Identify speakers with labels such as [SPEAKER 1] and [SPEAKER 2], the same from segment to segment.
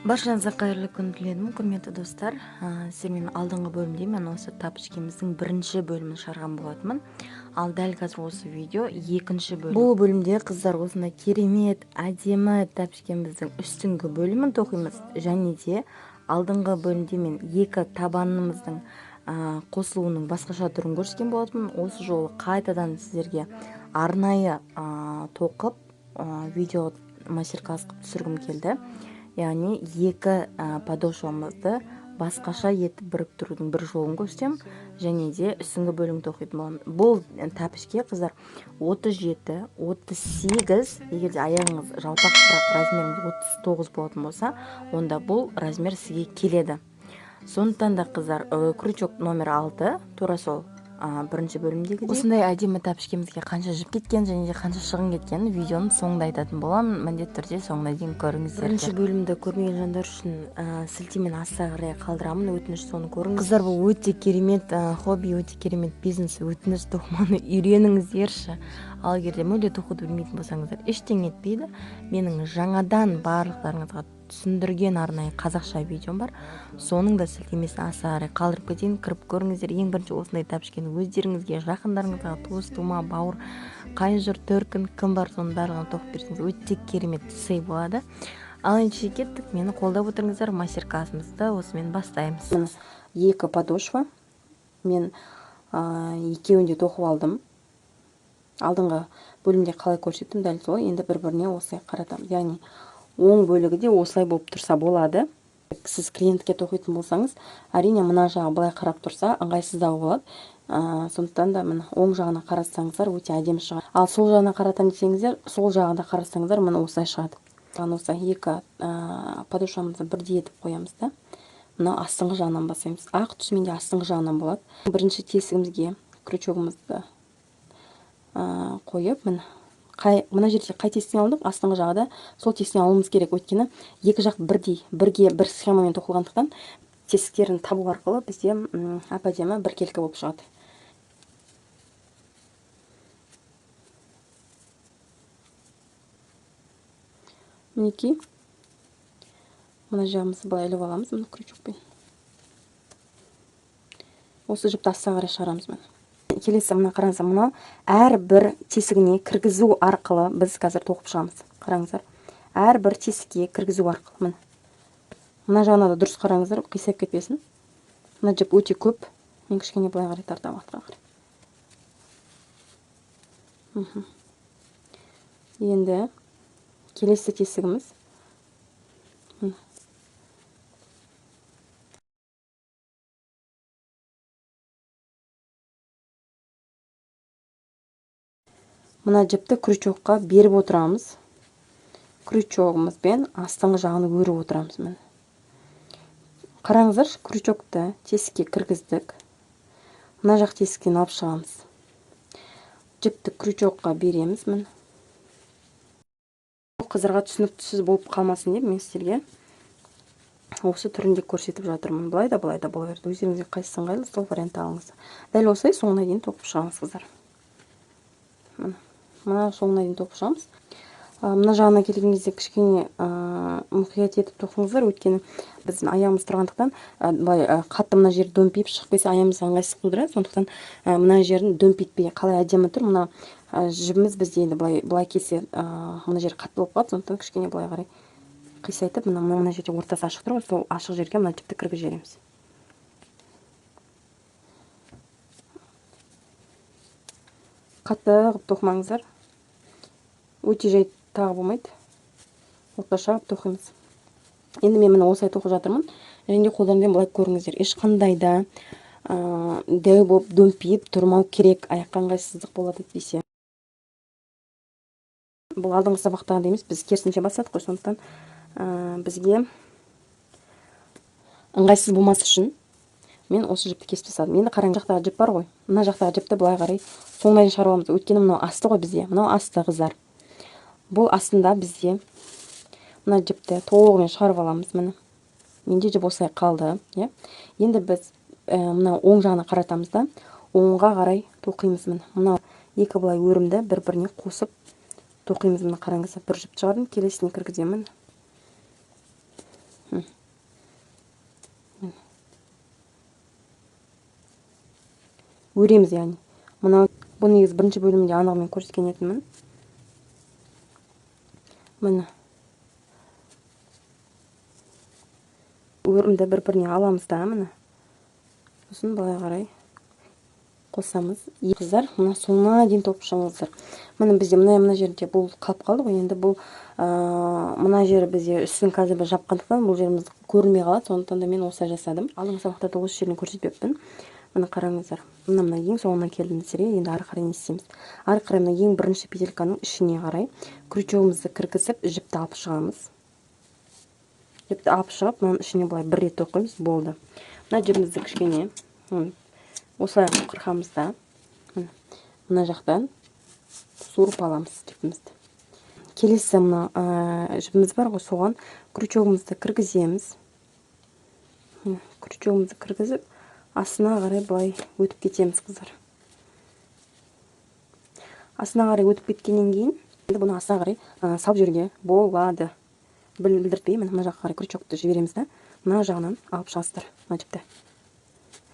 [SPEAKER 1] Баршаңызға қайырлы күн тіледім, құрметті достар. Сіздермен алдыңғы бөлімде мен осы тапочкеміздің бірінші бөлімін шығарған болатынмын. Ал дәл қазір осы видео екінші бөлім. Бұл бөлімде қыздар осындай керемет, әдемі тапочкеміздің үстіңгі бөлімін тоқимыз. Және де алдыңғы бөлімде мен екі табанымыздың қосылуының басқаша түрін көрсеткен болатынмын. Осы жолы қайтадан сіздерге арнайы тоқып, видео мастер-класс қылып түсіргім келді. Яғни екі подошвамызды басқаша етіп біріктірудің бір жолын көрсетемін, және де үстіңгі бөлімін тоқитын боламын. Бұл тәпішке қыздар 37, 38, егер де аяғыңыз жалпақ, бірақ размеріңіз 39 болатын болса, онда бұл размер сізге келеді. Сондықтан да қыздар, крючок номер 6, тура сол, бірінші бөлімдегідей. Осындай әдемі тәпішкемізге қанша жіп кеткен және де қанша шығын кеткенін видеоның соңында айтатын боламын. Міндетті түрде соңына дейін көріңіздер. Бірінші бөлімді көрмеген жандар үшін, сілтемені астына қарай қалдырамын, өтініш соны көріңіз. Қыздар, бұл өте керемет, хобби, өте керемет бизнес. Өтініш тоқыманы үйреніңіздерші. Ал егер де мүлде тоқуды білмейтін болсаңыздар, ештеңе етпейді. Менің жаңадан барлықтарыңызға түсіндірген арнайы қазақша видеом бар. Соның да сілтемесін астына қарай қалдырып кетейін, кіріп көріңіздер. Ең бірінші осындай тәпішкені өздеріңізге, жақындарыңызға, туыс, тума, бауыр, қайын жұрт, төркін, кім бар, соның барлығын тоқып берсеңіз өте керемет сый болады. Ал ендеше кеттік, мені қолдап отырыңыздар, мастер-классымызды осымен бастаймыз.
[SPEAKER 2] Міне, екі подошва мен, екеуін де тоқып алдым. Алдыңғы бөлімде қалай көрсеттім, дәл солай. Енді бір-біріне осылай қаратамыз. Яғни оң бөлігі де осылай болып тұрса болады. Сіз клиентке тоқитын болсаңыз, әрине мына жағы былай қарап тұрса ыңғайсыздау болады. Сондықтан да міне оң жағына қарасаңыздар өте әдемі шығады. Ал сол жағына қаратам десеңіздер, сол жағына қарасаңыздар міне осылай шығады. Мына осылай екі, подошвамызды бірдей етіп қоямыз да. Мына астыңғы жағынан бастаймыз. Ақ түс менде астыңғы жағынан болады. Бірінші тесігімізге крючогымызды, қойып, міне мына жерде қай тесіктен алдық, астыңғы жағы да сол тесіктен алуымыз керек. Өйткені екі жақ бірдей, бірге бір схемамен тоқылғандықтан тесіктерін табу арқылы бізде, әп-әдемі біркелкі болып шығады. Мінекей мына жағымызды былай іліп аламыз, мына крючокпен. Осы жіпті астына қарай шығарамыз міне. Келесі мына қараңыздар, мынау әрбір тесігіне кіргізу арқылы біз қазір тоқып шығамыз. Қараңыздар, әрбір тесікке кіргізу арқылы міне. Мына жағына да дұрыс қараңыздар, қисайып кетпесін. Мына жіп өте көп. Мен кішкене былай қарай тартамын, артқа қарай. Енді келесі тесігіміз. Міне. Мына жіпті крючокқа беріп отырамыз. Крючогымызбен астыңғы жағын өріп отырамыз міне. Қараңыздаршы, крючокты тесікке кіргіздік. Мына жақ тесіктен алып шығамыз. Жіпті крючокқа береміз міне. Қыздарға түсініксіз болып қалмасын деп мен сіздерге осы түрінде көрсетіп жатырмын. Былай да, былай да бола береді. Өздеріңізге қайсысы ыңғайлы, сол вариантты алыңыздар. Дәл осылай соңына дейін тоқып шығамыз қыздар. Міне, мына соңына дейін тоқып шығамыз. Мына жағына келген кезде кішкене, мұқият етіп тоқыңыздар, өйткені біздің аяғымыз тұрғандықтан, былай, қатты мына жер дөмпиіп шығып кетсе аяғымызға ыңғайсыздық тудырады. Сондықтан, мына жерін дөмпитпей қалай әдемі тұр. Мына, жібіміз бізде енді былай келсе, мына жер қатты болып қалады. Сондықтан кішкене былай қарай қисайтып, мына жерде ортасы ашық тұр ғой, сол ашық жерге мына жіпті кіргізіп жібереміз. Қатты қылып тоқымаңыздар, өте жай тағы болмайды, орташа қылып тоқимыз. Енді мен міне осылай тоқып жатырмын. Және де қолдарыңызбен былай көріңіздер, ешқандай да, дәу болып дөмпиіп тұрмау керек, аяққа ыңғайсыздық болады әйтпесе. Бұл алдыңғы сабақтағыдай емес, біз керісінше бастадық қой, сондықтан, бізге ыңғайсыз болмас үшін мен осы жіпті кесіп тастадым. Енді қараңыз, жақтағы жіп бар ғой, мына жақтағы жіпті былай қарай соңына дейін шығарып аламыз. Өйткені мынау асты ғой бізде, мынау асты қыздар. Бұл астында бізде мына жіпті толығымен шығарып аламыз. Міне, менде жіп осылай қалды, иә. Енді біз, мына оң жағына қаратамыз да, оңға қарай тоқимыз. Міне, мынау екі былай өрімді бір-біріне қосып тоқимыз. Міне қараңыздар, бір жіп шығардым, келесіне кіргіземін. Өреміз, яғни. Мынау, бұл негізі бірінші бөлімде анығымен көрсеткен едім. Міне. Өрімді бір-біріне аламыз да, міне. Сосын былай қарай қосамыз. Қыздар, мына соңына дейін тоқып шығыңыздар. Міне бізде мына жерде бұл қалып қалды ғой. Енді бұл мына жері бізде үстін қазір біз жапқандықтан бұл жеріміз көрінбей қалады. Сондықтан да мен осылай жасадым. Алдыңғы сабақтарда осы жерін көрсетпеппін. Міне қараңыздар. Мына ең соңына келдім сіздерге. Енді ары қарай не істейміз? Ары қарай мына ең бірінші петельканың ішіне қарай крючогымызды кіргізіп, жіпті алып шығамыз. Жіпті алып шығып, мынаның ішіне былай бір рет тоқимыз, болды. Мына жібімізді кішкене осылай қырқамыз да, мына жақтан суырып аламыз жіпімізді. Келесі мына жібіміз бар ғой, соған крючогымызды кіргіземіз. Крючогымызды кіргізіп, астына қарай былай өтіп кетеміз, қыздар. Астына қарай өтіп кеткеннен кейін енді бұны астына қарай салып жіберуге болады. Білдіртпей, мына жаққа қарай крючокты жібереміз да, мына жағынан алып шығасыздар мына жіпті.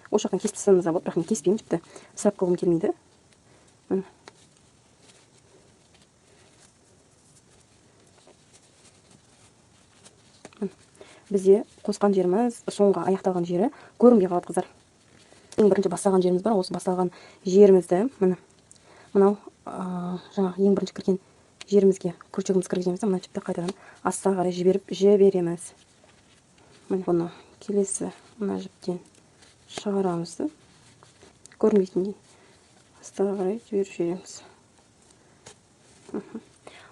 [SPEAKER 2] Осы жақтан кесіп тастасаңыз да болады, бірақ мен кеспеймін жіпті, ысырап қылғым келмейді. Міне. Бізде қосқан жеріміз, соңғы аяқталған жері көрінбей қалады, қыздар. Ең бірінші басталған жеріміз бар, осы басталған жерімізді, міне, мынау, жаңағы ең бірінші кірген жерімізге крючогымызды кіргіземіз де, мына жіпті қайтадан астыға қарай жіберіп жібереміз. Міне, бұны келесі мына жіптен шығарамыз да, көрінбейтіндей астыға қарай жіберіп жібереміз.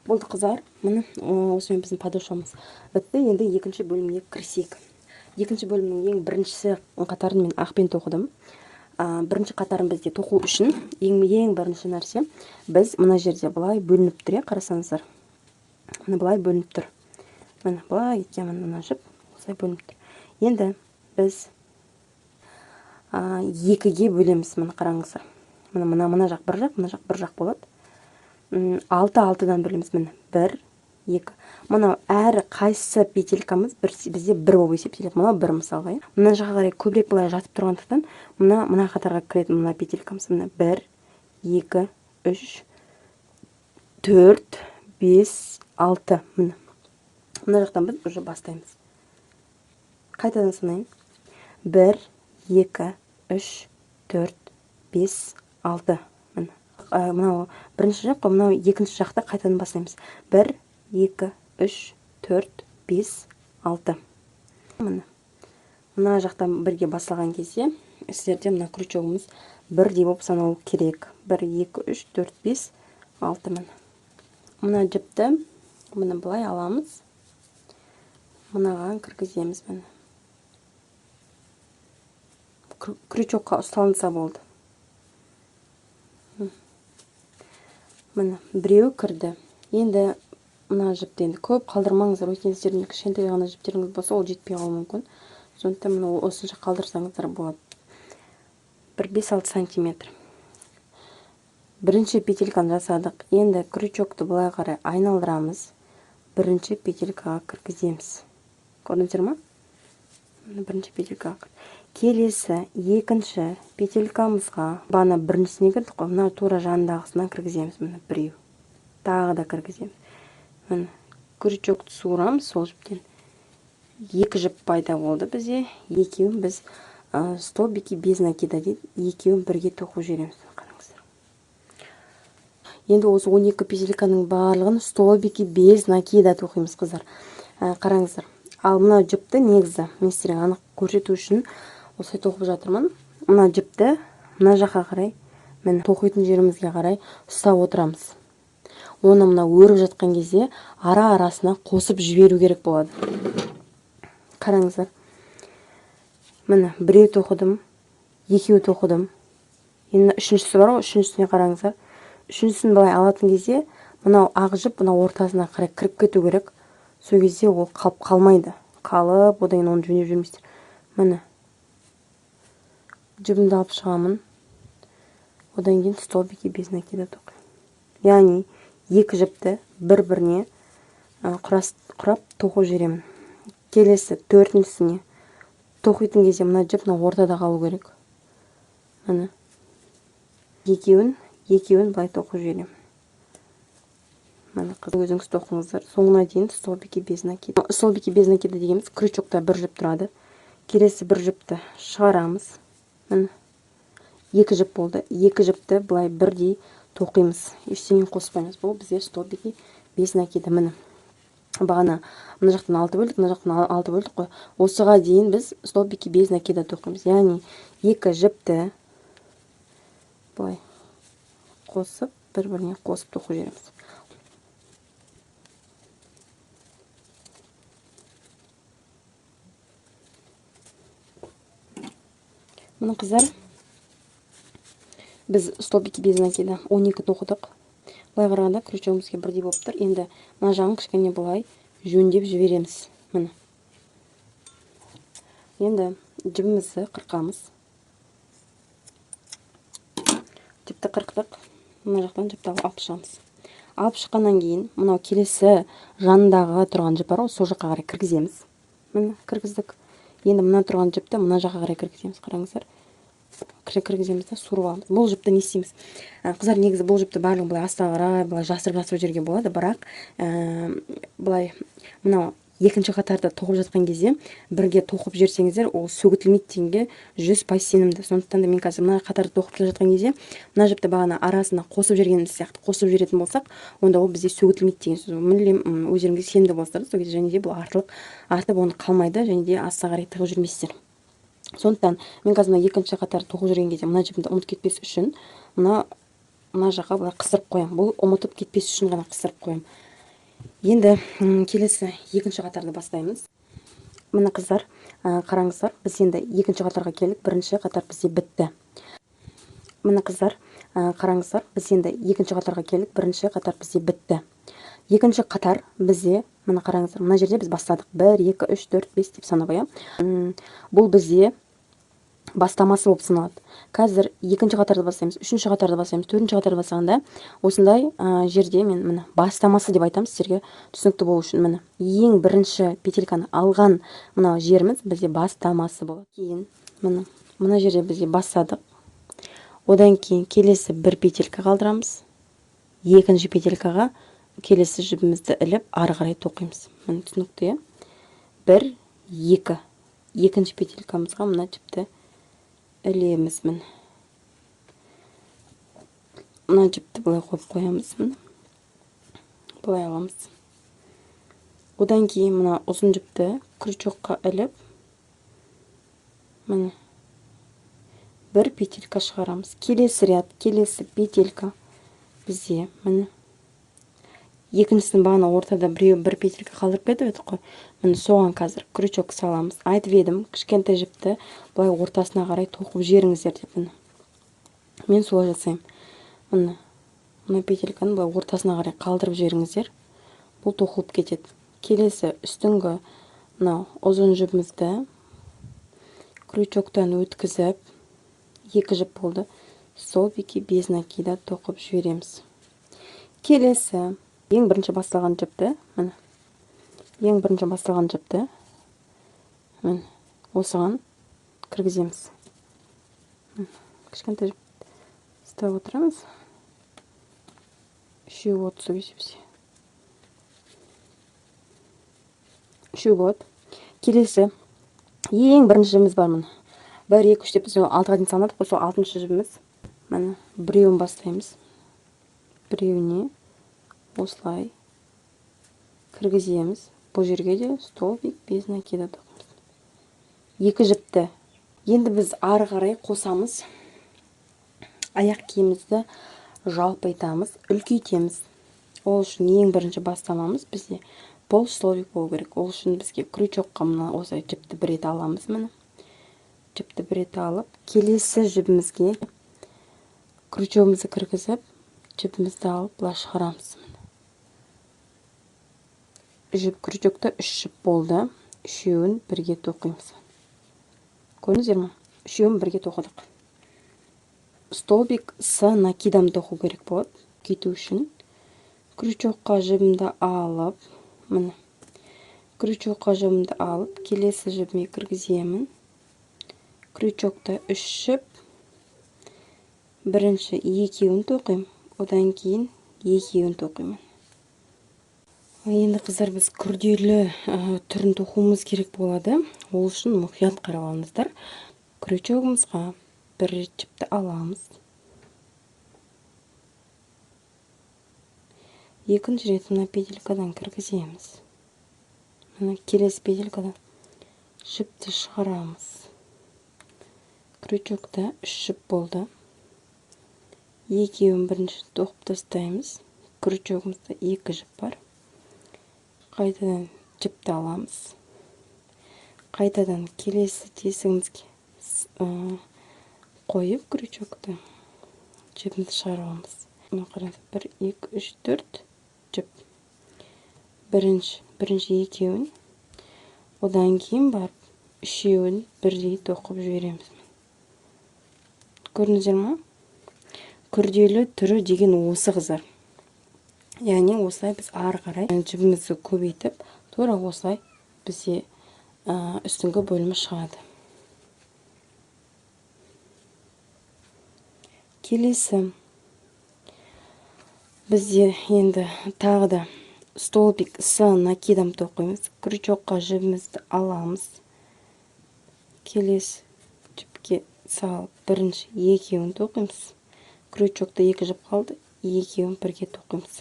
[SPEAKER 2] Болды, қыздар, міне, осымен біздің подошвамыз бітті. Енді екінші бөлімге кірісейік. Екінші бөлімнің ең біріншісі қатарын мен ақпен тоқыдым. Бірінші қатарын бізде тоқу үшін ең бірінші нәрсе, біз мына жерде былай бөлініп тұр, қарасаңыздар. Міне былай бөлініп тұр. Міне былай кеткен мына жіп осылай бөлініп тұр. Енді біз, екіге бөлеміз, міне қараңыздар. Міне мына жақ бір жақ, мына жақ бір жақ болады. Алты алтыдан бөлеміз, міне 1, 2. Мынау әр қайсы петелькамыз бізде бір болып есептеледі. Мынау бір мысалға, иә. Мына жаққа қарай көбірек былай жатып тұрғандықтан, мына қатарға кіреді мына петелькамыз. Міне 1, 2, 3, 4, 5, 6. Міне. Мына жақтан біз уже бастаймыз. Қайтадан санайын. 1, 2, 3, 4, 5, 6. Міне. Мынау бірінші жақ қой, мынау екінші жақта қайтадан бастаймыз. 1, 2, 3, 4, 5, 6. Міне. Мына жақтан бірге басылған кезде сіздерде мына крючогымыз бірдей болып саналу керек. 1, 2, 3, 4, 5, 6. Міне. Мына жіпті міне былай аламыз. Мынаған кіргіземіз міне. Крючокқа ұсталынса болды. Міне, біреуі кірді. Енді мына жіпті енді көп қалдырмаңыздар, өйткені сіздердің кішкентай ғана жіптеріңіз болса, ол жетпей қалуы мүмкін. Сондықтан міне осынша қалдырсаңыздар болады. Бір бес-алты сантиметр. Бірінші петельканы жасадық. Енді крючокты былай қарай айналдырамыз. Бірінші петелькаға кіргіземіз. Көрдіңіздер ма? Міне бірінші петелькаға кір. Келесі екінші петелькамызға бағана біріншісіне кірдік қой, мына тура жанындағысына кіргіземіз. Міне біреу. Тағы да кіргіземіз. Міне крючокты суырамыз сол жіптен. Екі жіп пайда болды бізде. Екеуін біз, столбики без накида дейді. Екеуін бірге тоқып жібереміз. Қараңыздар. Енді осы 12 петельканың барлығын столбики без накида тоқимыз, қыздар. Қараңыздар. Ал мына жіпті негізі мен сіздерге анық көрсету үшін осылай тоқып жатырмын. Мына жіпті мына жаққа қарай, міне тоқитын жерімізге қарай ұстап отырамыз. Оны мына өріп жатқан кезде ара-арасына қосып жіберу керек болады. Қараңыздар. Міне біреу тоқыдым, екеу тоқыдым. Енді үшіншісі бар ғой, үшіншісіне қараңыздар. Үшіншісін былай алатын кезде мынау ақ жіп мынау ортасына қарай кіріп кету керек. Сол кезде ол қалып қалмайды. Қалып, одан кейін оны жөндеп жүрмейсіздер. Міне. Жібімді алып шығамын. Одан кейін столбики без накида тоқимын. Яғни екі жіпті бір-біріне құрап тоқып жіберемін. Келесі төртіншісіне тоқитын кезде мына жіп мына ортада қалу керек. Міне. Екеуін былай тоқып жіберемін. Міне қыз, өзіңіз тоқыңыздар. Соңына дейін столбики без накида. Столбики без накида дегеніміз крючокта бір жіп тұрады. Келесі бір жіпті шығарамыз. Міне. Екі жіп болды. Екі жіпті былай бірдей тоқимыз. Ештеңе қоспаймыз. Бұл бізде столбики без накида. Міне. Бағана мына жақтан 6 бөлдік, мына жақтан 6 бөлдік қой. Осыға дейін біз столбики без накида тоқимыз. Яғни екі жіпті былай қосып, бір-біріне қосып тоқып жібереміз. Міне қыздар, біз столбики без накида 12 тоқыдық. Былай қарағанда крючогымызге бірдей болып тұр. Енді мына жағын кішкене былай жөндеп жібереміз. Міне. Енді жібімізді қырқамыз. Жіпті қырықтық. Мына жақтан жіпті алып шығамыз. Алып шыққаннан кейін мынау келесі жанындағы тұрған жіп бар ғой, сол жаққа қарай кіргіземіз. Міне кіргіздік. Енді мына тұрған жіпті мына жаққа қарай кіргіземіз. Қараңыздар. Кіргіземіз да суырып аламыз. Бұл жіпті не істейміз? Қыздар, негізі бұл жіпті барлығын былай астына қарай былай жасырып жіберуге болады, бірақ былай мынау екінші қатарды тоқып жатқан кезде бірге тоқып жіберсеңіздер, ол сөгітілмейді дегенге 100% сенімді. Сондықтан да мен қазір мына қатарды тоқып келе жатқан кезде мына жіпті бағана арасына қосып жібергеніміз сияқты қосып жіберетін болсақ, онда ол бізде сөгітілмейді деген сөз. Мүлдем өздеріңізге сенімді боласыздар. Сол кезде және де бұл артып оны қалмайды, және де астына қарай тығып жүрмейсіздер. Сондықтан мен қазір мына екінші қатарды тоқып жүрген кезде мына жіпті ұмытып кетпес үшін мына жаққа былай қыстырып қоямын. Бұл ұмытып кетпес үшін ғана қыстырып қоямын. Енді келесі екінші қатарды бастаймыз. Міне қыздар, қараңыздар, біз енді екінші қатарға келдік. Бірінші қатар бізде бітті. Міне қыздар, қараңыздар, біз енді екінші қатарға келдік. Бірінші қатар бізде бітті. Екінші қатар бізде, міне қараңыздар, мына жерде біз бастадық. 1, 2, 3, 4, 5 деп санап, иә. Бұл бізде бастамасы болып саналады. Қазір екінші қатарды бастаймыз, үшінші қатарды бастаймыз, төртінші қатарды бастағанда осындай жерде мен міне бастамасы деп айтамын, сіздерге түсінікті болу үшін. Міне ең бірінші петельканы алған мына жеріміз бізде бастамасы болады. Кейін міне мына жерде бізде бастадық. Одан кейін келесі бір петелька қалдырамыз. Екінші петелькаға келесі жібімізді іліп ары қарай тоқимыз. Міне түсінікті, иә? 1, 2. Екінші петелькамызға мына жіпті ілеміз. Міне мына жіпті былай қойып қоямыз. Міне былай аламыз. Одан кейін мына ұзын жіпті крючокқа іліп, міне бір петелька шығарамыз. Келесі ряд, келесі петелька бізде міне екіншісінің бағана ортада біреу бір петелька қалдырып кетіп едік қой. Міне соған қазір крючок саламыз. Айтып едім, кішкентай жіпті былай ортасына қарай тоқып жіберіңіздер деп. Міне мен солай жасаймын. Міне мына петельканы былай ортасына қарай қалдырып жіберіңіздер, бұл тоқылып кетеді. Келесі үстіңгі мынау ұзын жібімізді крючоктан өткізіп, екі жіп болды, столбики без накида тоқып жібереміз. Келесі ең бірінші басталған жіпті, міне ең бірінші басталған жіпті міне осыған кіргіземіз. Міне, кішкентай жіп ұстап отырамыз. Үшеу болады сол кезде бізде. Үшеу болады. Келесі ең бірінші жібіміз бар міне. 1, 2, 3 деп біз алтыға дейін санадық қой, сол алтыншы жібіміз. Міне біреуін бастаймыз. Біреуіне осылай кіргіземіз. Бұл жерге де столбик без накида тоқимыз. Екі жіпті енді біз ары қарай қосамыз. Аяқ киімімізді жалпайтамыз, үлкейтеміз. Ол үшін ең бірінші бастамамыз бізде пол столбик болу керек. Ол үшін бізге крючокқа мына осылай жіпті бір рет аламыз. Міне жіпті бір рет алып, келесі жібімізге крючогымызды кіргізіп, жіпімізді алып былай шығарамыз. Жіп крючокта 3 жіп болды, үшеуін бірге тоқимыз. Көрдіңіздер ме? Үшеуін бірге тоқыдық. Столбик с накидом тоқу керек болады. Кету үшін крючокқа жібімді алып, міне Крючокқа жібімді алып, келесі жібіме кіргіземін. Крючокта 3 жіп. Бірінші екеуін тоқимын, одан кейін екеуін тоқимын. Енді қыздар біз күрделі түрін тоқуымыз керек болады. Ол үшін мұқият қарап алыңыздар. Крючогымызға бір рет жіпті аламыз. Екінші рет мына петелькадан кіргіземіз. Мына келесі петелькадан жіпті шығарамыз. Крючокта 3 жіп болды. Екеуін бірінші тоқып тастаймыз. Крючогымызда 2 жіп бар. Қайтадан жіпті аламыз. Қайтадан келесі тесігімізге қойып крючокты жібімізді шығарып аламыз. Мына қараңыз, 1, 2, 3, 4 жіп. Бірінші екеуін, одан кейін барып үшеуін бірдей тоқып жібереміз. Көрдіңіздер ма? Күрделі түрі деген осы қыздар. Яғни осылай біз ары қарай жібімізді көбейтіп, тура осылай бізде үстіңгі бөлімі шығады. Келесі бізде енді тағы да столбик с накидом тоқимыз. Крючокқа жібімізді аламыз. Келесі жіпке салып бірінші екеуін тоқимыз. Крючокта 2 жіп қалды, екеуін бірге тоқимыз.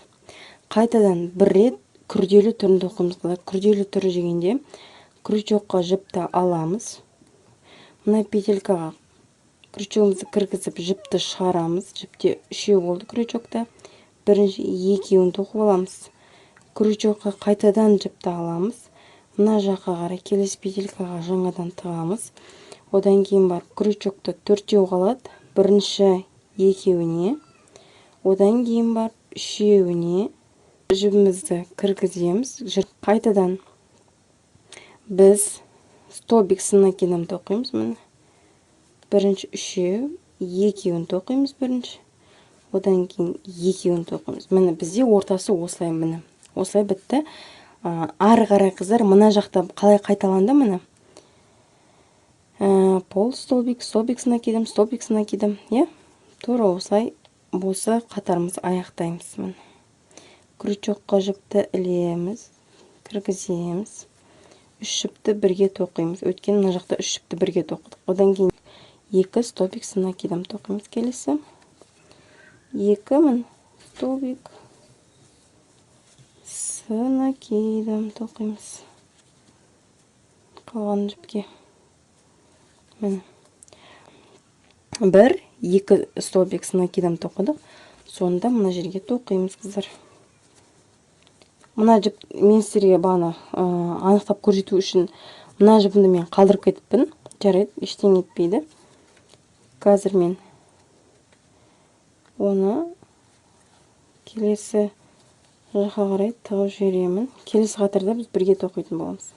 [SPEAKER 2] Қайтадан бір рет күрделі түрін тоқимыз. Күрделі түрі дегенде крючокқа жіпті аламыз. Мына петелькаға крючогымызды кіргізіп жіпті шығарамыз. Жіпте үшеу болды крючокта. Бірінші екеуін тоқып аламыз. Крючокқа қайтадан жіпті аламыз. Мына жаққа қарай келесі петелькаға жаңадан тығамыз. Одан кейін барып крючокта төртеу қалады. Бірінші екеуіне, одан кейін барып үшеуіне жібімізді кіргіземіз. Қайтадан біз столбик с накидом тоқимыз. Міне бірінші үшеу, екеуін тоқимыз бірінші, одан кейін екеуін тоқимыз. Міне бізде ортасы осылай, міне осылай бітті. Ары қарай қыздар мына жақта қалай қайталанды міне. Пол столбик, столбик с накидом, столбик с накидом, иә? Тура осылай осы қатарымызды аяқтаймыз. Міне крючокқа жіпті ілеміз, кіргіземіз. 3 жіпті бірге тоқимыз. Өйткені мына жақта 3 жіпті бірге тоқыдық. Одан кейін 2 столбик с накидом тоқимыз. Келесі 2 мін столбик с накидом тоқимыз. Қалған жіпке. Міне 1, 2 столбик с накидом тоқыдық. Сонда мына жерге тоқимыз қыздар. Мына жіп мен сіздерге бағана анықтап көрсету үшін мына жібімді мен қалдырып кетіппін. Жарайды, ештеңе етпейді. Қазір мен оны келесі жаққа қарай тығып жіберемін. Келесі қатарда біз бірге тоқитын боламыз.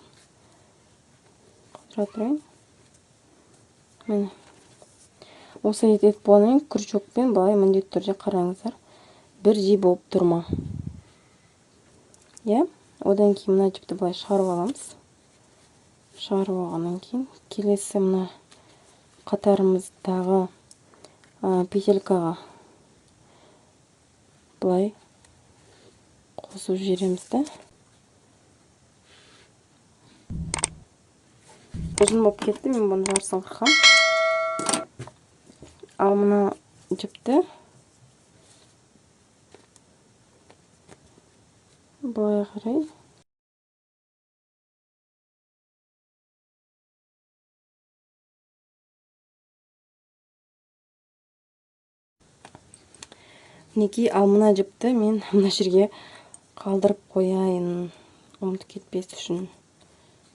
[SPEAKER 2] Қалдыра тұрайын. Міне. Осы етіп болғаннан кейін крючокпен былай міндетті түрде қараңыздар. Бірдей болып тұр ма? Иә? Одан кейін мына жіпті былай шығарып аламыз. Шығарып алғаннан кейін келесі мына қатарымыздағы петелькаға былай қосып жібереміз да. Ұзын болып кетті, мен бұны жартысын қырқамын. Ал мына жіпті былай қарай мінекей. Ал мына жіпті мен мына жерге қалдырып қояйын, ұмытып кетпес үшін.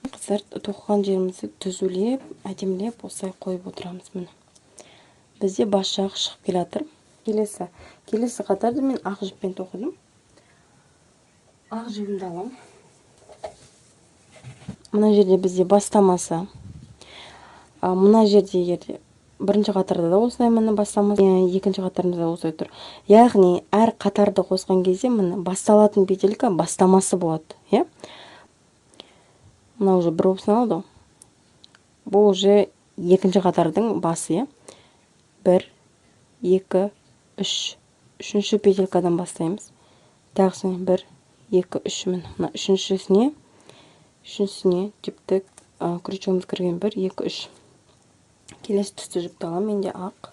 [SPEAKER 2] Қыздар, тоқыған жерімізді түзулеп, әдемілеп осылай қойып отырамыз. Міне бізде бас жағы шығып келе жатыр. Келесі қатарды мен ақ жіппен тоқыдым. Ақ жібімді аламын. Мына жерде бізде бастамасы. Мына жерде егер бірінші қатарда да осылай міне бастамасы, екінші қатарында да осылай тұр. Яғни әр қатарды қосқан кезде міне басталатын петелька бастамасы болады, иә? Мына уже бір болып саналады ғой. Бұл уже екінші қатардың басы, иә. 1, 2, 3. Үшінші петелькадан бастаймыз. Тағысын 1, 2, 3, міне. Мына үшіншісіне жіпті крючогымыз кірген 1, 2, 3. Келесі түсті жіпті аламын, менде ақ.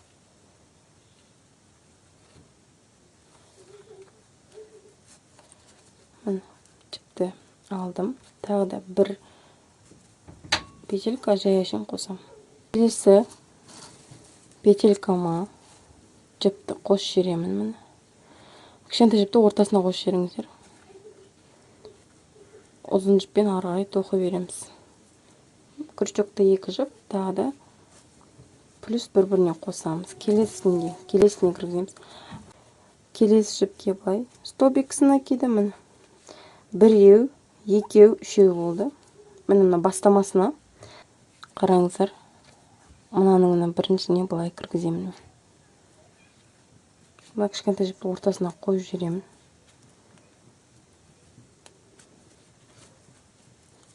[SPEAKER 2] Міне, жіпті алдым. Тағы да бір петелька жай әшейін қосамын. Келесі петелькама жіпті қосып жіберемін, міне. Кішкентай жіпті ортасына қосып жіберіңіздер. Ұзын жіппен ары қарай тоқи береміз. Крючокта 2 жіп, тағы да плюс бір-біріне қосамыз. Келесіне кіргіземіз. Келесі жіпке былай столбик с накидом, міне. Біреу, екеу, үшеу болды. Міне, мына бастамасына қараңыздар. Мынаның мына біріншісіне былай кіргіземін. Мына кішкентай жіпті ортасына қойып жіберемін.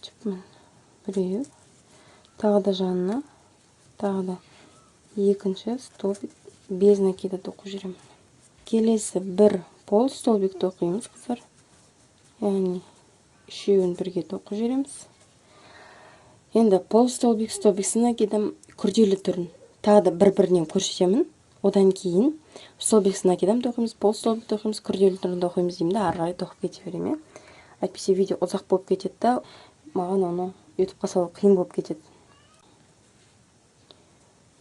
[SPEAKER 2] Жіп міне біреу, тағы да жанына, тағы да екінші столбик без накида тоқып жіберемін. Келесі бір пол столбик тоқимыз, қыздар. Яғни үшеуін бірге тоқып жібереміз. Енді пол столбик, столбик с накидом күрделі түрін тағы да бір-бірінен көрсетемін. Одан кейін столбик с накидом тоқимыз, пол столбик тоқимыз, күрделі түрін тоқимыз деймін да, ары қарай тоқып кете беремін, иә. Әйтпесе видео ұзақ болып кетеді да, маған оны ютубқа салу қиын болып кетеді.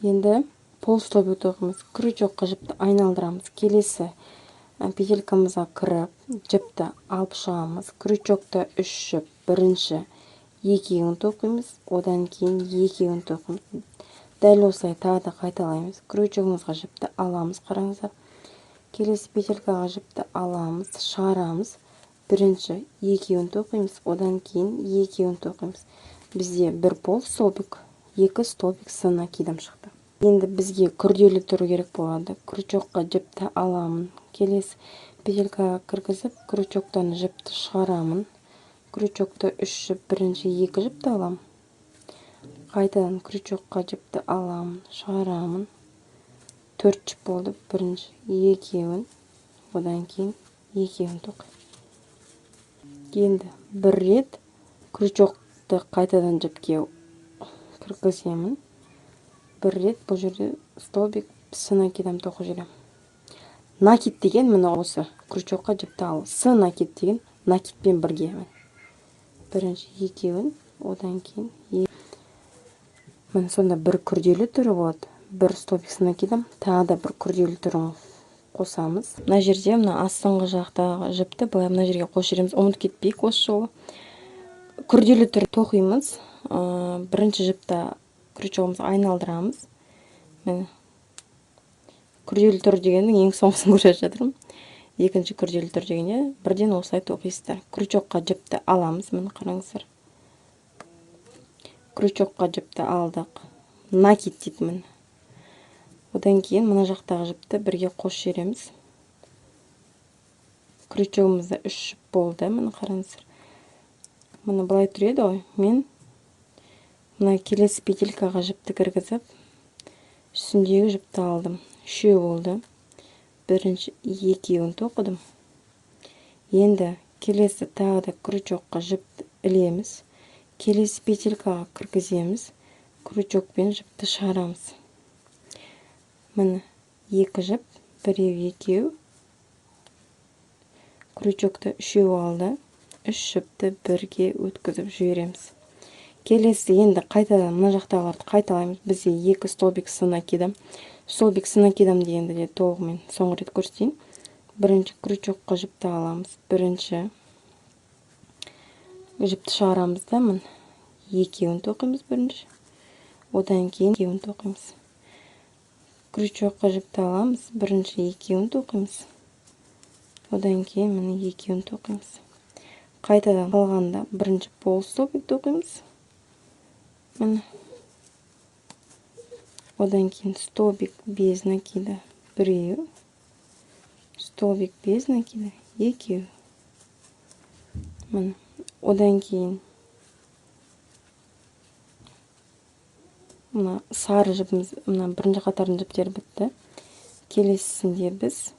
[SPEAKER 2] Енді пол столбик тоқимыз, крючокқа жіпті айналдырамыз. Келесі петелькамызға кіріп, жіпті алып шығамыз. Крючокта 3 жіп, бірінші екеуін тоқимыз, одан кейін екеуін тоқимыз. Дәл осылай тағы да қайталаймыз. Крючогымызға жіпті аламыз, қараңыздар. Келесі петелькаға жіпті аламыз, шығарамыз. Бірінші екеуін тоқимыз, одан кейін екеуін тоқимыз. Бізде бір пол столбик, екі столбик с накидом шықты. Енді бізге күрделі түрі керек болады. Крючокқа жіпті аламын. Келесі петелькаға кіргізіп, крючоктан жіпті шығарамын. Крючокта 3 жіп, бірінші 2 жіпті аламын. Қайтадан крючокқа жіпті аламын, шығарамын. 4 жіп болды. Бірінші екеуін, одан кейін екеуін тоқимын. Енді бір рет крючокты қайтадан жіпке кіргіземін. Бір рет бұл жерде столбик с накидом тоқып жіберемін. Накид деген міне осы крючокқа жіпті алу. С накид деген накидпен бірге. Бірінші екеуін, одан кейін міне сонда бір күрделі түрі болады. Бір столбик с накидом, тағы да бір күрделі түрін қосамыз. Мына жерде мына астыңғы жақтағы жіпті былай мына жерге қосып жібереміз. Ұмытып кетпейік осы жолы. Күрделі түр тоқимыз. Бірінші жіпті крючогымызға айналдырамыз. Міне, күрделі түр дегеннің ең соңғысын көрсетіп жатырмын. Екінші күрделі түр дегенде бірден осылай тоқисыздар. Крючокқа жіпті аламыз, міне қараңыздар. Крючокқа жіпті алдық. Накид дейді міне. Одан кейін мына жақтағы жіпті бірге қосып жібереміз. Крючогымызда 3 жіп болды, міне қараңыздар. Міне былай тұр еді ғой. Мен мына келесі петелькаға жіпті кіргізіп, үстіндегі жіпті алдым. Үшеу болды. Бірінші екеуін тоқыдым. Енді келесі тағы да крючокқа жіпті ілеміз. Келесі петелькаға кіргіземіз. Крючокпен жіпті шығарамыз. Міне 2 жіп, біреу, екеу. Крючокты үшеу алды. 3 жіпті бірге өткізіп жібереміз. Келесі енді қайтадан мына жақтағыларды қайталаймыз. Бізде 2 столбик с накидом. Столбик с накидом дегенді де толығымен соңғы рет көрсетейін. Бірінші крючокқа жіпті аламыз. Бірінші жіпті шығарамыз да, міне екеуін тоқимыз бірінші. Одан кейін екеуін тоқимыз. Крючокқа жіпті аламыз, бірінші екеуін тоқимыз. Одан кейін міне екеуін тоқимыз. Қайтадан қалғанда бірінші пол столбик тоқимыз. Міне. Одан кейін столбик без накида біреу, столбик без накида екеу. Міне. Одан кейін Мына сары жібіміз, мына бірінші қатардың жіптері бітті. Келесісінде біз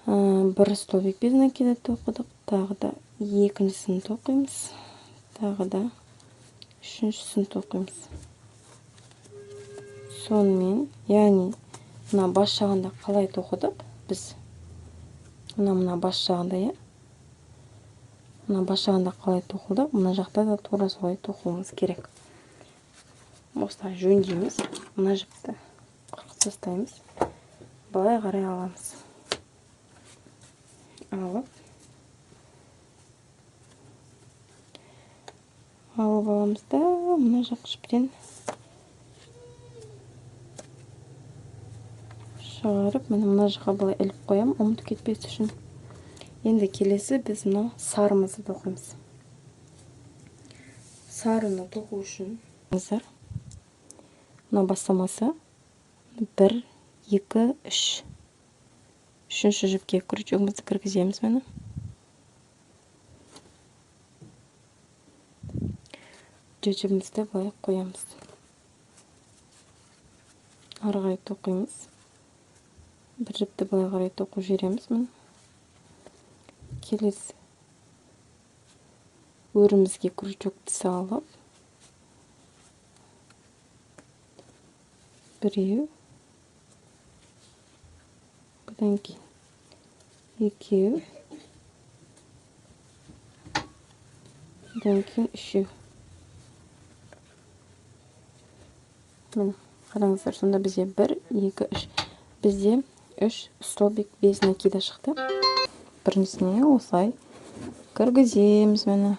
[SPEAKER 2] бір столбик без накида тоқыдық, тағы да екіншісін тоқимыз, тағы да үшіншісін тоқимыз. Сонымен, яғни мына бас жағында қалай тоқыдық біз? Мына бас жағында, иә? Мына бас жағында қалай тоқылдық, мына жақта да тура солай тоқуымыз керек. Осылай жөндейміз. Мына жіпті қырқып тастаймыз. Былай қарай аламыз. Алып аламыз да мына жақ жіптен шығарып, міне мына жаққа былай іліп қоямын, ұмытып кетпес үшін. Енді келесі біз мына сарымызды тоқимыз. Сарыны тоқу үшін мына бастамасы 1, 2, 3. Үшінші жіпке крючогымызды кіргіземіз міне. Жібімізді былай қоямыз. Ары қарай тоқимыз. Бір жіпті былай қарай тоқып жібереміз міне. Келесі өрімізге крючокты салып, біреу, бұдан кейін екеу, бұдан кейін үшеу. Міне, қараңыздар, сонда бізде 1, 2, 3. Бізде 3 столбик без накида шықты. Біріншісіне осылай кіргіземіз міне.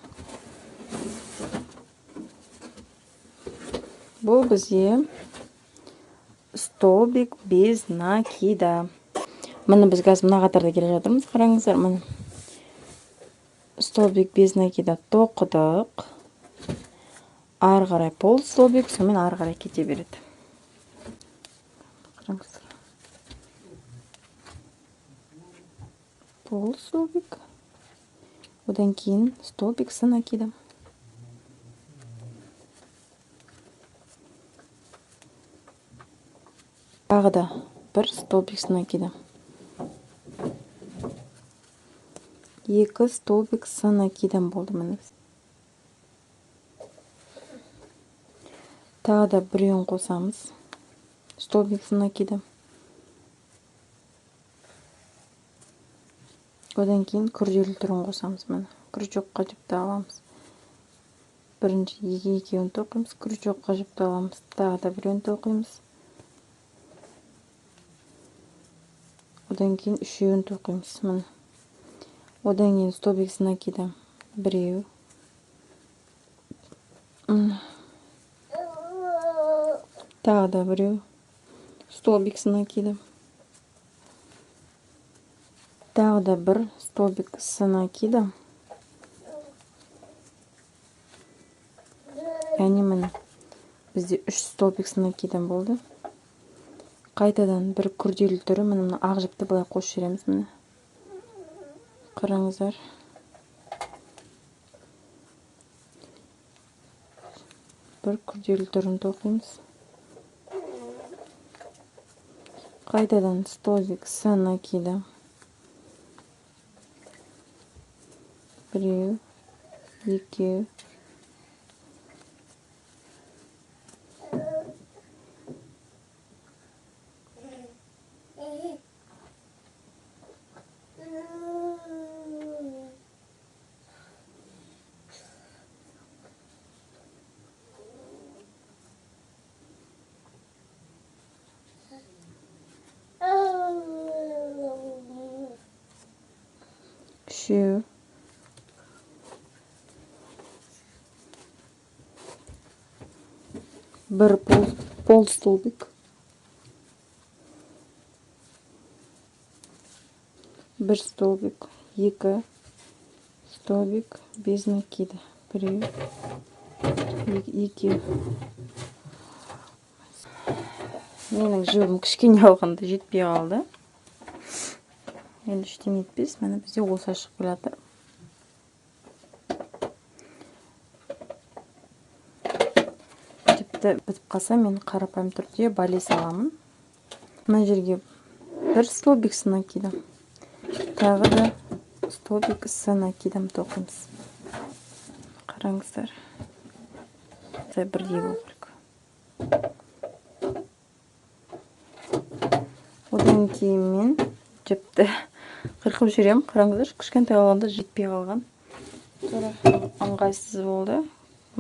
[SPEAKER 2] Бұл бізде столбик без накида. Міне біз қазір мына қатарда келе жатырмыз, қараңыздар, міне. Столбик без накида тоқыдық. Ары қарай пол столбик, сонымен ары қарай кете береді. Қараңыздар. Пол столбик. Одан кейін столбик с накидом. Тағы да бір столбик с накидом. 2 столбик с накидом болды міне. Тағы да біреуін қосамыз. Столбик с накидом. Одан кейін күрделі түрін қосамыз міне. Крючокқа жіпті аламыз. Бірінші екеуін тоқимыз, крючокқа жіпті аламыз. Тағы да біреуін тоқимыз. Одан кейін үшеуін тоқимыз міне. Одан кейін столбик с накидом біреу. Тағы да біреу. Столбик с накидом. Тағы да бір столбик с накидом. Яғни міне бізде 3 столбик с накидом болды. Қайтадан бір күрделі түрі, міне мына ақ жіпті былай қосып жібереміз міне. Қараңыздар. Бір күрделі түрін тоқимыз. Қайтадан столбик с накидом. Біреу, екеу, үшеу, бір пол столбик, бір столбик, екі столбик без накида, біреу, екеу. Менің жібім кішкене алғанда жетпей қалды. Енді ештеңе етпес, міне бізде осылай шығып келе жатыр. Жіпті бітіп қалса, мен қарапайым түрде байлай саламын. Мына жерге бір столбик с накидом, тағы да столбик с накидом тоқимыз. Қараңыздар, бірдей болу керек. Одан кейін мен жіпті қырқып жүремін. Қараңыздар, кішкентай болғанда жетпей қалған. Тура ыңғайсыз болды.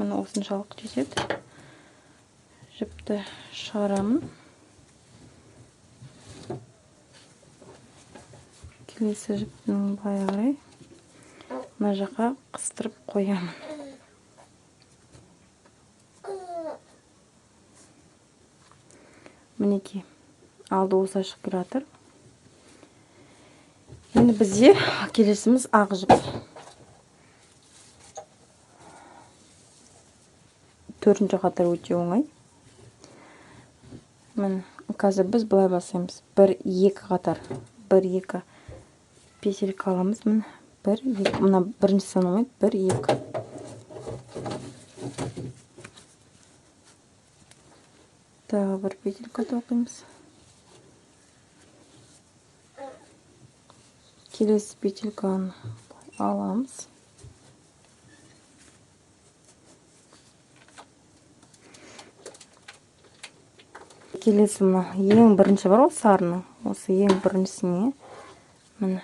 [SPEAKER 2] Міне осыншалық жетеді. Жіпті шығарамын. Келесі жіптің былай қарай мына жаққа қыстырып қоямын. Мінекей, алды осылай шығып келе жатыр. Енді бізде келесіміз ақ жіп. Төртінші қатар өте оңай. Міне, қазір біз былай бастаймыз. 1, 2 қатар. 1, 2 петелька аламыз. Міне, 1, 2. Мына бірінші санамайды. 1, 2. Тағы бір петелька тоқимыз. Келесі петельканы аламыз. Келесі мына ең бірінші бар ғой, сарыны. Осы ең біріншісіне міне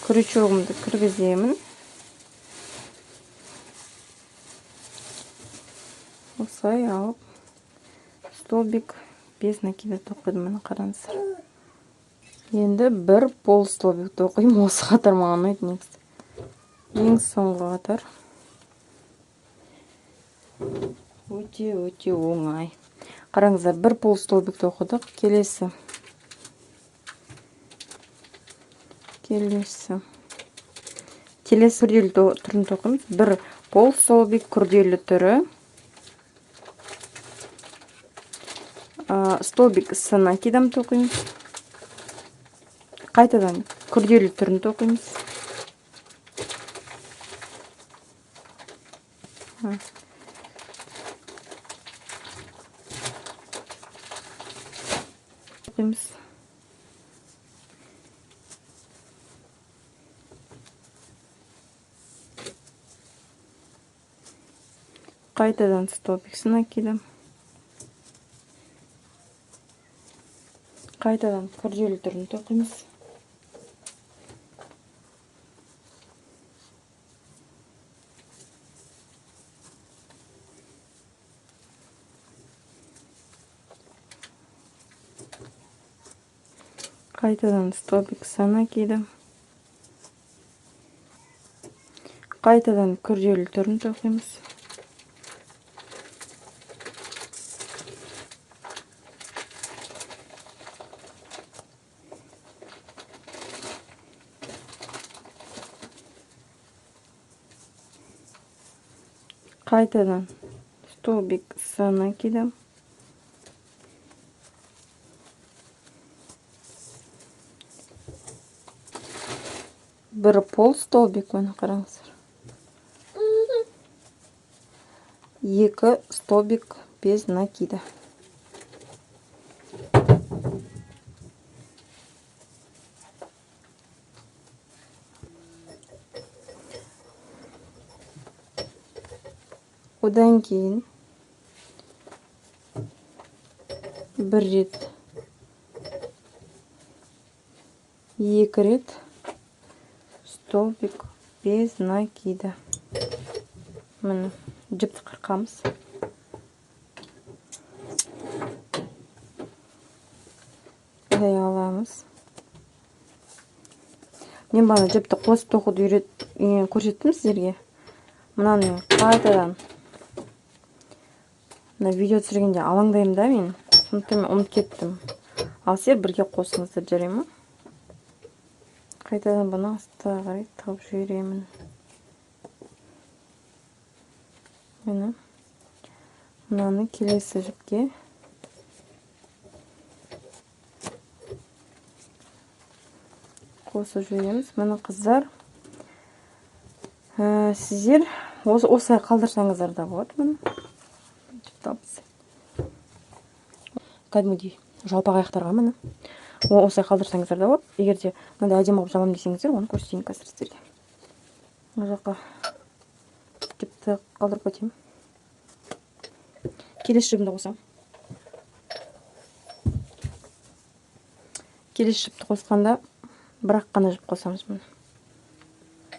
[SPEAKER 2] крючогымды кіргіземін. Осылай алып столбик без накида тоқыдым. Міне қараңыздар. Енді бір пол столбик тоқимын. Осы қатар маған ұнайды негізі. Ең соңғы қатар. Өте, өте оңай. Қараңыздар, бір пол столбик тоқыдық. Келесі. Келесі. Келесі күрделі түрін тоқимыз. Бір пол столбик күрделі түрі. Столбик с накидом тоқимыз. Қайтадан күрделі түрін тоқимыз. Тоқимыз. Қайтадан столбик с накидом. Қайтадан күрделі түрін тоқимыз. Қайтадан столбик с накидом. Қайтадан күрделі түрін тоқимыз. Қайтадан столбик с накидом. Бір пол столбик, міне қараңыздар. Екі столбик без накида. Одан кейін бір рет, екі рет столбик без накида. Міне, жіпті қырқамыз. Бұлай аламыз. Мен бағана жіпті қосып тоқуды көрсеттім сіздерге. Мынаны мен қайтадан мына видео түсіргенде алаңдаймын да мен. Сондықтан мен ұмытып кеттім. Ал сіздер бірге қосыңыздар, жарай ма? Қайтадан бұны астыға қарай тығып жіберемін. Міне. Мынаны келесі жіпке қосып жібереміз. Міне қыздар, сіздер осылай қалдырсаңыздар да болады. Міне. Жіпті алып тастайын. Кәдімгідей жалпақ аяқтарға міне. Осылай қалдырсаңыздар да болады. Егер де мынандай әдемі қылып жабамын десеңіздер, оны көрсетейін қазір сіздерге. Мына жаққа жіпті қалдырып кетемін. Келесі жібімді қосамын. Келесі жіпті қосқанда бір-ақ қана жіп қосамыз міне.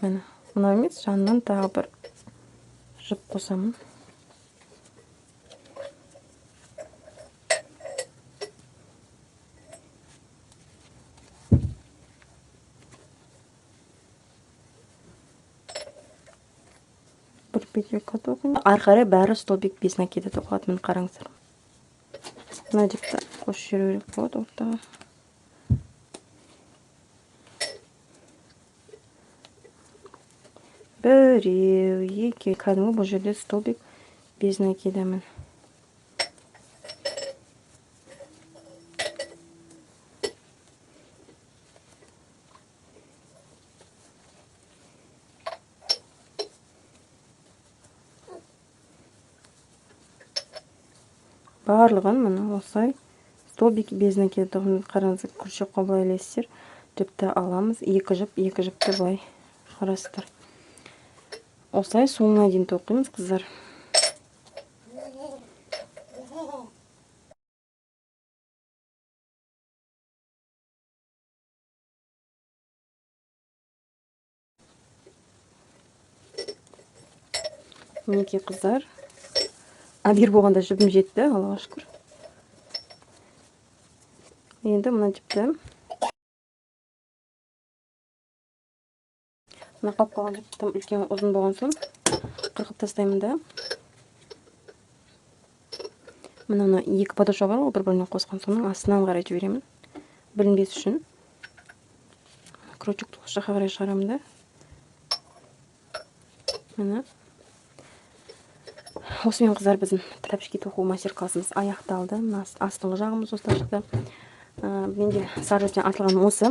[SPEAKER 2] Міне, мынау емес, жанынан тағы бір жіп қосамын. Бір петелька тоқимын. Ары қарай бәрі столбик без накида тоқылады. Міне қараңыздар. Мына жіпті қосып жіберу керек болады ортаға. Біреу, екі, кәдімгі бұл жерде столбик без накида міне. Барлығын міне осылай столбик без накида тоқимыз. Қараңыздар, крючокқа былай ілесіздер, жіпті аламыз, екі жіп, екі жіпті былай шығарасыздар. Осылай соңына дейін тоқимыз, қыздар. Мінекей, қыздар, әбүйір болғанда жібім жетті, Аллаға шүкір. Енді мына жіпті, мына қалып қалған жіп тым үлкен ұзын болған соң қырқып тастаймын да. Мына екі подошва бар ғой, бір-біріне қосқан, соның астынан қарай жіберемін, білінбес үшін. Крючокты осы жаққа қарай шығарамын да. Міне. Осымен, қыздар, біздің тәпішке тоқу мастер-классымыз аяқталды. Мына астыңғы жағымыз осылай шықты. Менде сары жіптен артылған осы.